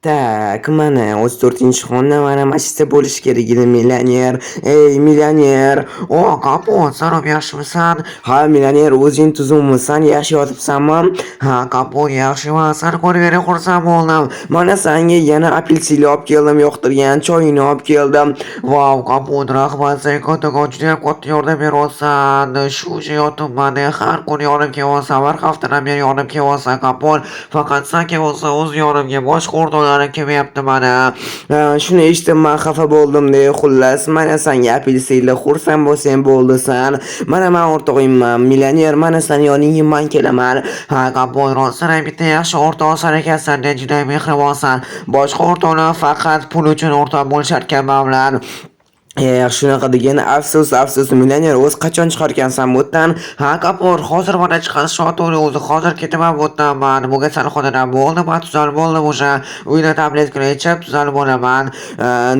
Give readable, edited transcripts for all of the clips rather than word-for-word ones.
Так, mana 34-xona, mana shu yerda bo'lishi kerak edi, millioner. Ey, millioner! O, Kapot, salom, yaxshimisan? Ha, millioner, o'zing tuzukmisan, yaxshi yotibsanmi? Ha, Kapot, yaxshiman. Seni ko'rib yana xursand bo'ldim. Mana sanga yana apelsinli olib keldim, yoqtirgan choyingni olib keldim. Vau, Kapot, rahmat, sen kattakon judayam katta yordam beryapsan. Shuncha yotibman, har kuni yonimga kelyapsan, bir haftadan beri yonimga kelyapsan, Kapot. Faqat san kelyapsan o'z yonimga, boshqa o'rtoqlarim kelmayapti mana. Ha, shuni eshitib man xafa bo'ldim de, xullas, mana sanga apelsinli, xursand bo'lsang bo'ldi san. Mana man o'rtog'ingman, millioner, mana sani yoningga man kelaman. Ha, Kapot, rostdan ham bitta yaxshi o'rtoqsan ekansan, juda mehribonsan. Boshqa o'rtoqlar faqat pul uchun o'rtoq bo'lisharkan man bilan. Eh, shunaqa degin, afsus, afsus, millioner, o'zi qachon chiqarkansan bu yerdan? Ha, Kapot, hozir mana chiqadi shotuni o'zi, hozir ketaman bu yerdan man. Bu kasalxonadan bo'ldi, man tuzalib bo'ldim o'sha. Uyda tabletkalar ichib tuzalib bo'laman.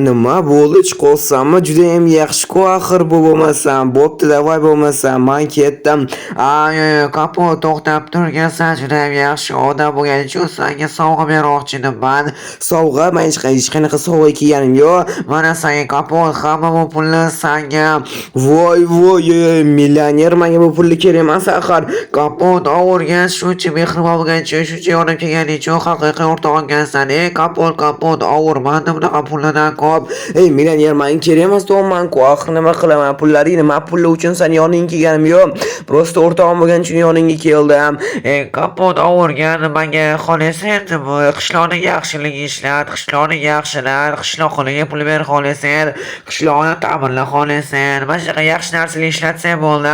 Nima bo'ldi, chiqyapsanmi? Judayam yaxshi-ku axir bu bo'lmasam. Bo'pti, давай bo'lmasam, man ketdim. Ay, Kapot, to'xtab turgansan, judayam yaxshi odam bo'lganing uchun senga sovg'a bermoqchi edim man. Sovg'a? Man hech qanaqa sovg'a kelganim yo'q. Mana senga, Kapot, hamma bu pulni senga. Voy, voy, ey, millioner, menga bu pulni kerak emas axir. Kapot, ovurgan shuncha mehribon bo'lganing uchun, shuncha yordam kelganing uchun haqiqiy o'rtoq ekansan. Ey, Kapot, Kapot, ovur, manda bunaqa pullardan ko'p. Ey, millioner, menga kerak emas deyapman-ku. Axir nima qilaman pullaringni? Man pullar uchun sani yoningga kelganim yo'q. Просто o'rtog'im bo'lgani uchun yoningga keldim. Ey, Kapot, ovurgan menga xohlasang bu qishloqni yaxshilik ishlat, qishloqni yaxshilat, qishloqliga pul ber xohlasang, qishloqni ta'mirla xohlasang, mana shunaqa yaxshi narsalar ishlatsang bo'ldi.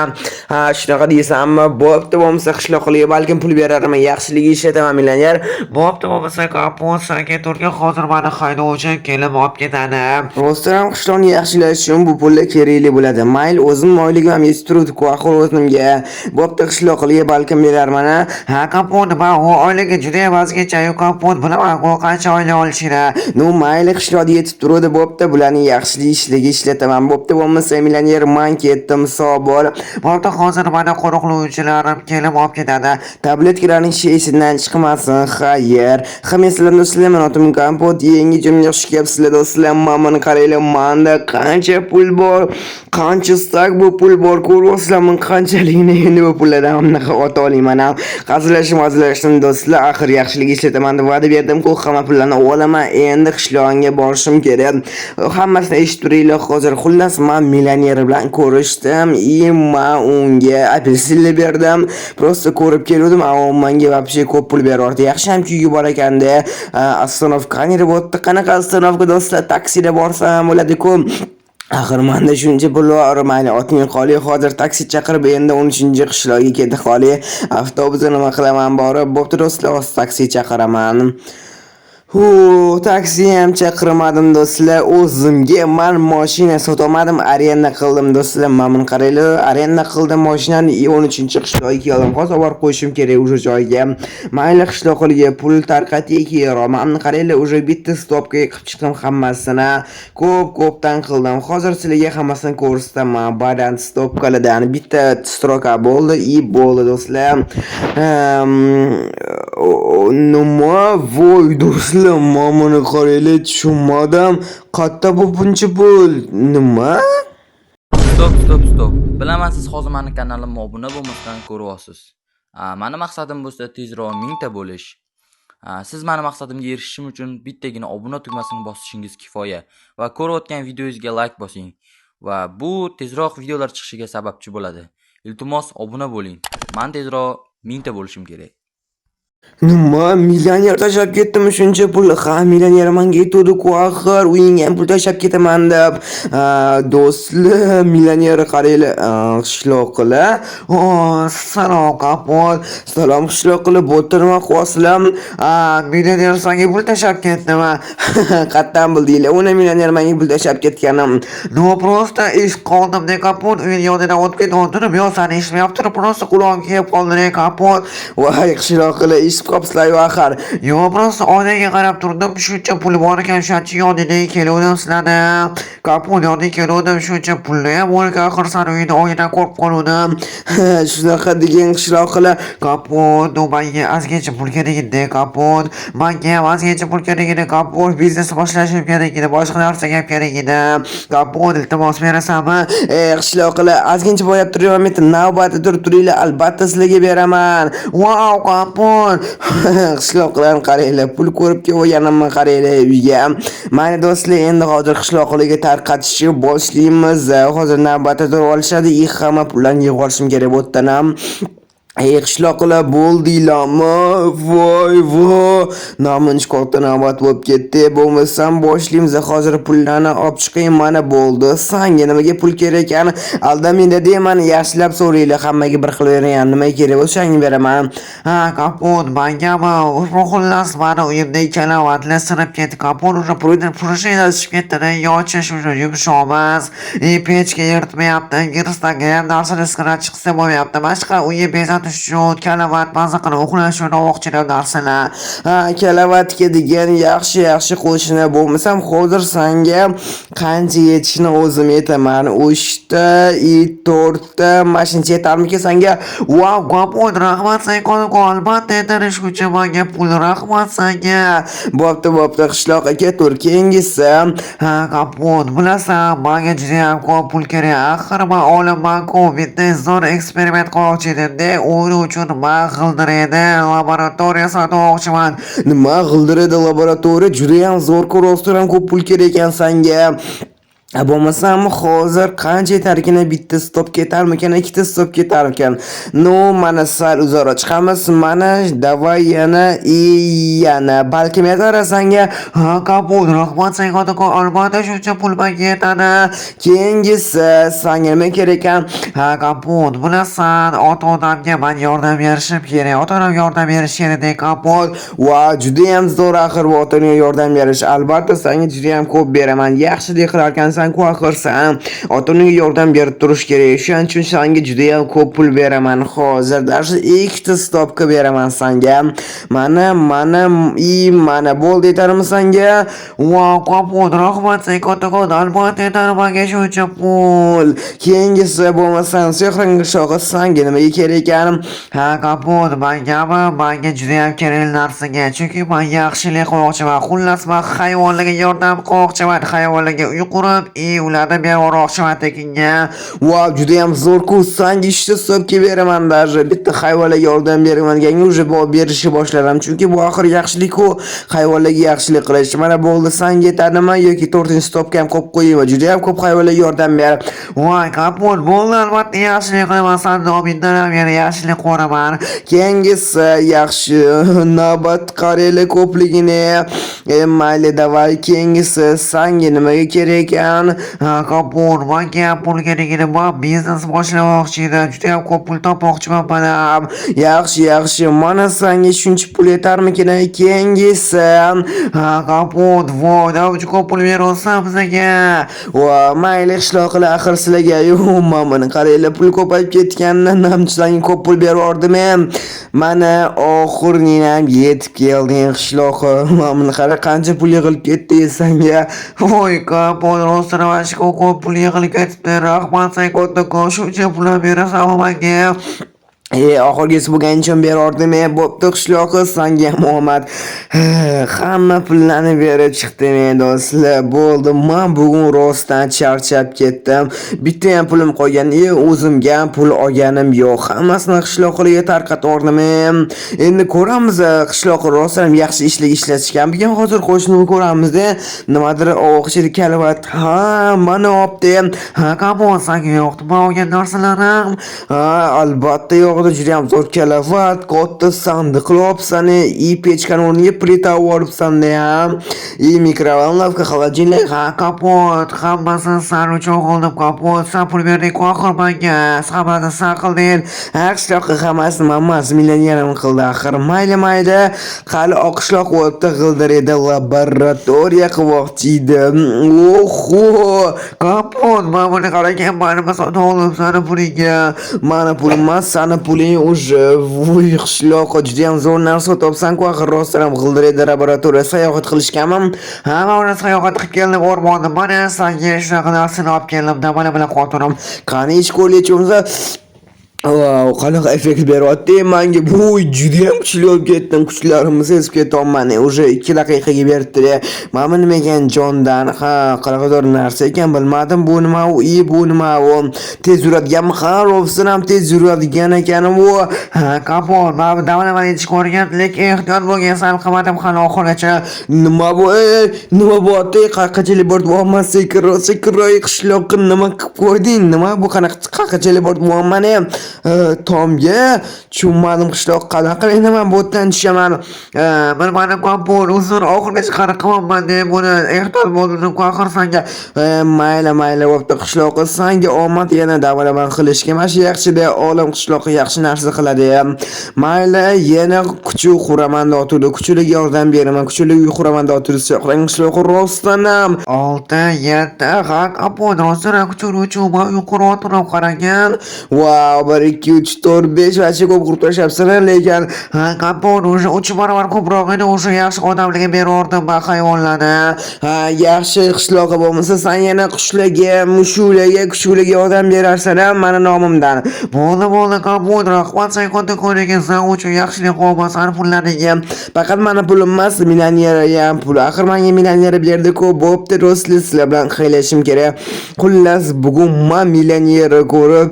Ha, shunaqa deysanmi? Bo'pti, bo'lmasa qishloqliga balkim pul berarman, yaxshiligi ishlataman, millioner. Bo'pti, bo'lmasa, Kapot, san keturgin, hozir mani haydovchim kelib olib ketadi. Rostdan ham qishloqni yaxshilash uchun bu pullar kerakli bo'ladi. Mayli, o'zim oyligim ham yetib turibdi-ku axir o'zimga. Bo'pti, qishloqliga balkim berarman, a? Ha, Kapot, nima u oyligi judayam ozgincha-yu, Kapot, bilaman u qancha oylik olishini. Ну, mayli, qishloqda yetib turuvdi, bo'pti, bularni yaxshilik ishligi ishlataman. Bo'pti, bo'lmasa, millioner, man ketdim, sog' bo'l. Bo'pti, hozir mani qo'riqlovchilarim kelib olib ketadi. Tabletkalarning shishasidan chiqmasin, xayr. Hamma sizlar do'stlar, men otim Kompot, yangi jumga xush kelibsizlar, do'stlar. Mana buni qaranglar, manda qancha pul bor, qancha стак bu pul bor, ko'ryapsizlarmi qanchaligini. Endi bu pullardan bunaqa ota olaman ham. Hazillashib hazillashdim, do'stlar, axir yaxshilik ishlataman deb va'da berdim-ku, hamma pullarni olaman. Endi qishlog'imga borishim kerak. Hammasini eshitib turinglar hozir. Xullas, man millioner bilan ko'rishdim и man unga apelsinlar berdim. Просто ko'rib keluvdim, ammo menga вообще ko'p pul beryordi. Yaxshi ham kuyi bor ekanda. Остановка qanday bo'pti? Qanaqa остановка, do'stlar? Taksida borsam bo'ladi-ku. Axir manda shuncha pul bor, mayli, oting qoli, hozir taksi chaqirib endi 13-qishloqqa ketdi qoli. Avtobusda nima qilaman borib? Bo'pti, do'stlar, hozir taksi chaqiraman. Hu, taksi ham chaqirmadim, do'stlar. O'zimga man mashina sotolmadim, arenda qildim, do'stlar. Mana buni qaranglar, arenda qildim mashinani 13-qishloqqa keldim. Hozir olib borib qo'yishim kerak уже joyiga. Mayli, qishloqlarga pul tarqataylik. Mana buni qaranglar, уже bitta стопка qilib chiqdim hammasini. Ko'p ko'pdan qildim. Hozir sizlarga hammasini ko'rsataman. Badan стопка lardan bitta строка bo'ldi и bo'ldi, do'stlar. Nima? Voy, do'stlar, mana buni qaranglar, tushunmadim. Qayerda bu buncha pul? Nima? Стоп, стоп, стоп. Bilaman, siz hozir mani kanalimga obuna bo'lmasdan ko'ryapsiz. Mani maqsadim bo'lsa tezroq 1000 ta bo'lish. Siz mani maqsadimga erishishim uchun bittagina obuna tugmasini bosishingiz kifoya va ko'rayotgan videongizga like bosing va bu tezroq videolar chiqishiga sababchi bo'ladi. Iltimos, obuna bo'ling. Man tezroq 1000 ta bo'lishim kerak. Nima? Millioner tashlab ketdimi shuncha pul? Ha, millioner menga aytuvdi-ku axir, uyingga ham pul tashlab ketaman deb. Ha, do'stlar, millioner qaranglar, qishloqlar. O, salom, Kapot. Salom, qishloqlar, bo'pti, nima qilyapsizlar? A, millioner senga pul tashlab ketdimi? Qayerdan bildinglar? Uni millioner menga pul tashlab ketganim. Ну, просто eshitib qoldim, de, Kapot, uyning yonidan o'tib ketib, yo sani eshitmayapti, просто qulog'imga kelib qoldi, de, Kapot. Voy, qishloqlar. Eshitib qolibsizlar axir. Yo'q, просто oynaga qarab turdim, shuncha pul bor ekan, shuncha yoningga keluvdim sizlarni. Kapon, yoningga keluvdim, shuncha pulni ham bor ekan, axir sani uyingda oynadan ko'rib qoluvdim. Shunaqa degan, qishloqilar. Kapon, manga ozgincha pul kerak edi, Kapon. Manga ham ozgincha pul kerak edi, Kapon. Biznes boshlashim kerak edi, boshqa narsaga ham kerak edi. Kapon, iltimos, berasanmi? Qishloqilar, ozgincha boyab turaman, bitta navbatda turib turinglar, albatta sizlarga beraman. Vau, Kapon. Qishloqilarni qaranglar, pul ko'rib kelganimni qaranglar uyga. Mayli, do'stlar, endi hozir qishloqilarga tarqatishni boshlaymiz. Hozir navbatda turib olishadi, и hamma pullarni yig'ib olishim kerak bu yerdan ham. Ey, qishloqilar, bo'ldinglarmi? Voy vo, namuncha katta navbat bo'lib ketdi. Bo'lmasam boshlaymiz hozir, pullarni olib chiqing. Mana, bo'ldi. Sanga nimaga pul kerak ekan? Aldamanglar deyman, yaxshilab so'ranglar, hammaga bir xil beraman. Nima kerak bo'lsa, shunga beraman. Ha, Kapon, mangami? Xullas, mani uyimda ikkala vatli sinib ketdi. Kapon, уже пружина tushib ketdi, yochish уже yumshoq emas. И pechka eritmayapti, girstanga ham narsani siqirib chiqsa bo'lmayapti. Boshqa uyni bezatish uchun kalavat, maza qilib uxlash uchun olmoqchi narsalar. Ha, kalavatga degan, yaxshi, yaxshi qo'shni. Bo'lmasam hozir sanga qancha yetishini o'zim aytaman. Uchta и to'rtta, mana shuncha yetarmikan sanga? Vau, Kapon, rahmat senga, albatta yetadi shuncha manga pul, rahmat senga. Bo'pti, bo'pti, qishloq aka, tur, keyingisi. Ha, Kapon, bilasan, manga judayam ko'p pul kerak. Axir man olimman-ku, bitta zo'r eksperiment qilmoqchi edim-da. Uning uchun man g'ildiraydi laboratoriya sotib olmoqchiman. Nima, g'ildiraydi laboratoriya? Judayam zo'r-ku, rostdan ham ko'p pul kerak ekan sanga. A, bo'lmasam hozir qancha yetarkan? Bitta stop ketarmikan, ikkita stop ketarmikan? Ну, mana, sal uzoqroq chiqamiz. Mana, давай, yana и yana, balkim yetar sanga. Ha, Kapon, rahmat senga, albatta shuncha pul menga yetadi. Keyingisi, sanga nima kerak ekan? Ha, Kapon, bilasan, ota onamga man yordam berishim kerak, ota onamga yordam berish kerak, Kapon. Va, judayam zo'r axir bu ota onaga yordam berish. Albatta sanga judayam ko'p beraman. Yaxshilik qilarkansan-ku axir san. Ota onaga yordam berib turish kerak. Shuning uchun sanga judayam ko'p pul beraman hozir. Даже ikkita stopka beraman sanga. Mana, mana и mana, bo'ldi, yetarmi sanga? Vau, Kapon, rahmat senga kattakon, albatta yetadi menga shuncha pul. Keyingisi, bo'lmasam, sehrang shohi, sanga nimaga kerak ekan? Ha, Kapon, mangami? Manga judayam kerakli narsaga, chunki man yaxshilik qilmoqchiman. Xullas, man hayvonlarga yordam qilmoqchiman, hayvonlarga uy qurib, и ularni berib yubormoqchiman tekinga. Vau, judayam zo'r-ku, sanga ikkita stopka beraman даже. Bitta hayvonlarga yordam beraman deganga уже berishni boshladim. Chunki bu axir yaxshilik-ku, hayvonlarga yaxshilik qilish. Mana, bo'ldi, sanga yetadimi yoki to'rtinchi stopka ham qo'yib qo'yaymi? Judayam ko'p hayvonlarga yordam ber. Voy, Kapon, bo'ldi, albatta yaxshilik qilaman, san nomingdan ham yana yaxshilik ko'raman. Keyingisi, yaxshi, navbat qaranglar ko'pligini. Mayli, давай, keyingisi, sanga nimaga kerak ekan? Ha, Kapon, manga ham pul kerak edi, man biznes boshlamoqchi edim, judayam ko'p pul topmoqchiman man ham. Yaxshi, yaxshi. Mana, sanga shuncha pul yetarmikin? Keyingisi. Ha, Kapon, voy, nima ko'p pul beryapsan bizga? Va, mayli, qishloqilar, axir sizlarga yo'q, mana qaranglar, pul ko'payib ketganidan namchilarga ko'p pul berib yubordim. Mana, oxirini ham yetib kelding, qishloqi. Mana buni qara, qancha pul yig'ilib ketdi sanga. Voy, Kapon, rostdan mana shu ko'p pul yig'ilib ketibdi, rahmat senga kattakon, shuncha pul ham berasanmi menga? Oxirgisi bo'lgani uchun berordim. Bo'pti, qishloqi, sanga ham omad. Hamma pullarni berib chiqdim, do'stlar. Bo'ldi, man bugun rostdan charchab ketdim. Bitta ham pulim qolgan, o'zimga ham pul olganim yo'q. Hammasini qishloqilarga tarqatvordim. Endi ko'ramiz, qishloqi rostdan ham yaxshi ishlar ishlatishgan. Bugun hozir qo'shnini ko'ramiz-da, nimadir o'xshaydi kalavat. Ha, mana olibdi. Ha, Kapon, sanga yoqdimi olgan narsalarim? Ha, albatta yo'q edi, juda ham zo'r kalavat, katta sandiqli olibsan, и pechkani o'rniga plita olibsan ham. И микроволновка, холодильник. Ha, Kapon, hammasini san uchun qildim, Kapon, san pul berding-ku axir menga, hammasini san qilding. Ha, qishloqqa hammasini mammasi millionerim qildi axir. Mayli, mayli, hali oqishloq o'tda g'ildiraydi, laboratoriya qilmoqchi edim. Oho! Kapon, mana buni qarang, mana nima sotib oldim sani pulingga. Mani pulim emas, sani Puling уже. Vuy, qishloqqa judayam zo'r narsa topsan-ku, axir rostdan ham g'ildirakda laboratoriya sayohat qilishganmi? Ha, man uni sayohat qilib keldim o'rmonni. Mana sanga shunaqa narsani olib keldim. Damala bilan xotinim. Qani, ish ko'rlaychi. Vau, qanaqa effekt beryapti manga. Bu judayam kuchli bo'lib ketdim, kuchlarimni sezib ketyapman. Уже 2 daqiqaga beribdi. Mana bu nima ekan jondan? Ha, qanaqadir narsa ekan, bilmadim. Bu nima u? I, bu nima u? Tez yuradiganmi? Ha, rostdan ham tez yuradigan ekan bu. Ha, Kapon, man bu damala ichib ko'rgan, lekin ehtiyot bo'lgin, sal qilmadim hali oxirigacha. Nima bu? Ey, nima bo'lyapti? Qayerqa teleport bo'lyapman? Sekinroq, sekinroq, qishloqqa nima qilib qo'yding? Nima bu, qanaqa, qayerqa teleport bo'lyapman? Tomga tushunmadim, qishloq, qanaqa endi man bu yerdan tushaman? Bilmadim, Kapon, uzr, oxirigacha qanaqa qilyapman deb buni ehtiyot bo'l dedim axir sanga. Mayli, mayli, bo'pti, qishloqqa, sanga omad yana davalaman qilishga. Mana shu yaxshida olim qishloqqa yaxshi narsa qiladi. Mayli, yana kuchuk quraman deb, kuchuklarga yordam beraman, kuchuklarga uy quraman deb turibdi. Qishloqqa rostdan ham 6, 7, ha, Kapon, rostdan ham kuchuk uchun man uy quryapman, qaragin. Vau, 1, 2, 3, 4, 5, вообще ko'p qurib tashlabsan, lekin Ha, Kapon, уже 3 barobar ko'proq edi, o'sha yaxshi odamlarga berordim man hayvonlarni. Ha, yaxshi, qishloqqa, bo'lmasa san yana qushlarga, mushuklarga, kuchuklarga yordam berarsan a mani nomimdan. Bo'ldi, bo'ldi, Kapon, rahmat sen kattakon ekan, sen uchun yaxshilik qilmasan pullaringga. Faqat mani pulim emas, millioner ham puli. Axir menga millioner berdi-ku. Bo'pti, do'stlar, sizlar bilan xayrlashishim kerak. Xullas, bugun man millionerni ko'rib,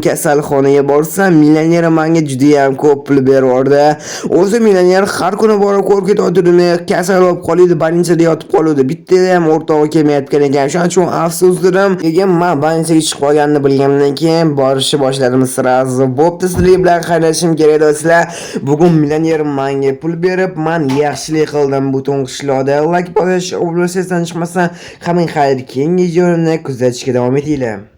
kasalxonaga borsam, millioner menga juda ham ko'p pul bervordi. O'zi millioner har kuni borib ko'rib ketayotgandim, kasal bo'lib qoladi, больница da yotib qoladi. Bitta ham o'rtog'i kelmayotgan ekan. Shuning uchun afsus dedim. Lekin man больница ga chiqib qolganini bilganimdan keyin borishni boshladim сразу. Bo'pti, sizlar bilan xayrlashishim kerak, do'stlar. Bugun millioner menga pul berib, man yaxshilik qildim butun qishloqda. Like bosish, obuna esdan chiqmasin. Hamma xayr, keyingi videoimni kuzatishga davom etinglar.